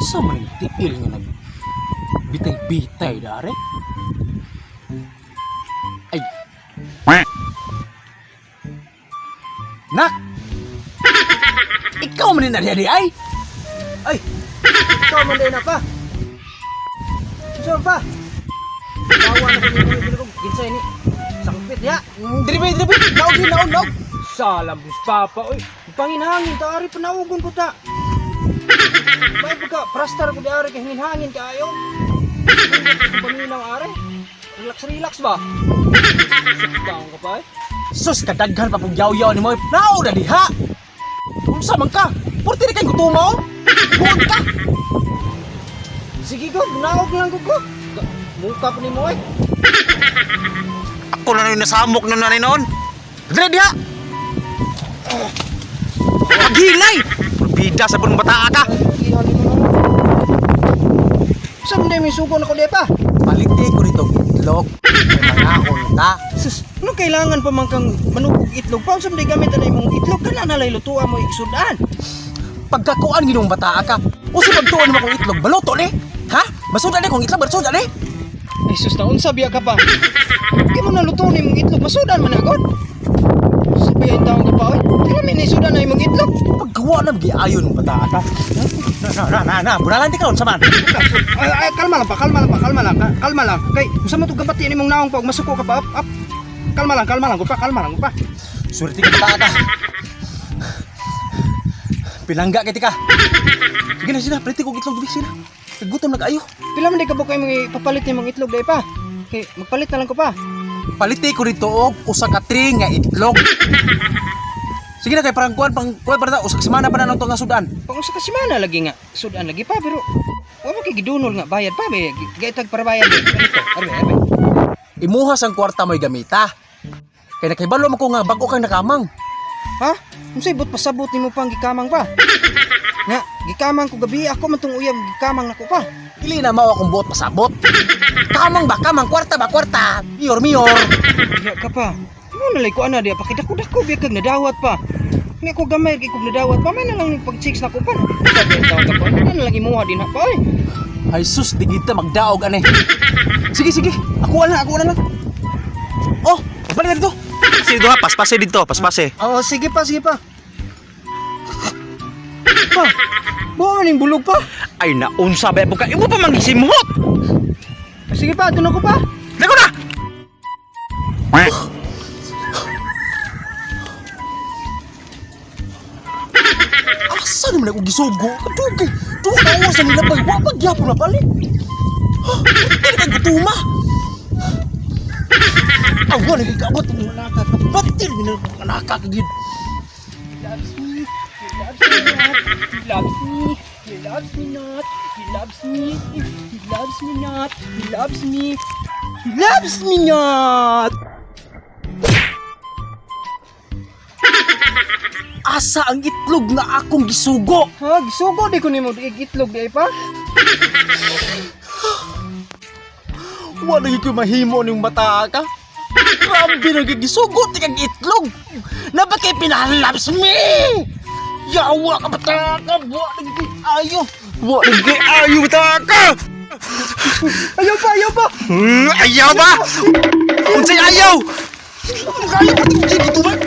Sa man ang tiil nga nag bitay-bitay dare? Ay. Nak! Ikaw man din na ay! Ay! Ikaw man din na pa! Unsa man pa? Tawa na ko nimo bilog kinsay ni. Sangpit ya. Diri ba, diri ba? Naog yun, naog, naog! Salam bus papa oy. Panginhangin ta ari panaugon ko ta. May pagka prastar ko di ari kay hangin-hangin kaayo. Paminaw ari. Relax relax ba? Down ka pa eh. Sus, kadaghan pa pong yaw-yaw ni mo. Naog na diha! Unsa man ka? Purti na kayong gutumaw? Buod ka! Sige ko, naog lang ko ko. Muka pa nimo eh. Ako na yung nasamok nun na noon. Diri diha! Paghilay! Bida sa punong bata ka. Gihan nimo na. Saan may sugo na ko di pa? Paliti ko rito itlog. May mga unta. Sus, ano kailangan pa man kang manok og itlog pa? Unsa man day gamit ana imong itlog kana na lay lutuan mo igsudan. Pagkakuan ginong bata ka. Usa pagtuon mo kong itlog, baluto ni. Ha? Masuda ni kong itlog, masuda ni. Ay sus, na unsa biya ka pa? Kay mo naluto ni imong itlog, masudan man agad. Sabi ay taong ka pa oy. Kami ni sudan na imong itlog. Paggawa na giayon mong bata ka. Na na na na, na. Bunalan di karon saman. Ay, ay, kalma lang pa, kalma lang pa, kalma lang, kalma lang. Kay unsa man tong gabati nimong naong pa ug masuko ka pa. Up, up. Kalma lang, pa, kalma lang pa. Swerte ka bata ka. Pilangga kay tika. Sige na sila, paliti kong itlog dili sila. Gutom na kaayo. Pila man day ka kay mga ipapalit nimong itlog day pa. Kay magpalit na lang ko pa. Paliti ko rito og usa ka tray nga itlog. Sige na kay parang kuan pang kuan para ta usa ka semana pa na nang nga sudan. Pang usa ka semana lagi nga, sudan lagi pa pero wa man kay gidunol nga bayad pa be. Gaitag para bayad. Ganito, arbe, arbe. Imuha sang kwarta mo'y gamita. Kay nakahibalo mo ko nga bag-o kang nakamang. Ha? Unsay but pasabot nimo pang gikamang pa? Nga, gikamang ko gabi ako man tong uyab gikamang nako pa. Dili na mao akong buot pasabot. Kamang ba kamang kwarta ba kwarta. Miyor miyor. Diya ka pa. Mo na lay ko ana diya pakidako-dako biya kag nadawat pa. Ni ko gamay kay kog nadawat pa may na lang pag chicks nako pa. Sabi ang tawag ka pa. Ano na lang imuha din ha pa oy. Ay sus, di kita magdaog ane. Sige sige, ako na lang. Oh, balik na dito. Sige dito ha, paspase dito, paspase. Oo, sige pa, sige pa. Pa. Buo man ning bulog pa. Ay naunsa ba ka? Imo pa mangisimhot. Sige pa, tunog ko pa. Dako na. Asa naman ako gisugo? Kadugay. Duha ka oras na nilabay. Wa pa gyapon na balik. Dili kay gutuma. Awa lagi kaabot ang naka kabatir gid naka gid. He loves me. He loves me not. He loves me. He loves me not. He loves me. He loves me not. He loves me. He loves me not. Asa ang itlog nga akong gisugo? Ha, gisugo di ko nimo di itlog di ay pa. Wa lagi ko mahimo ning bata ka. Grabe na gisugo ti kag itlog. Naba kay pinalaps me. Yawa ka bata ka, wa lagi kay ayo. Wa lagi ayo bata ka. Ayaw pa, ayaw pa. Ayaw ba? Unsay ayaw? Kayo pati gituman.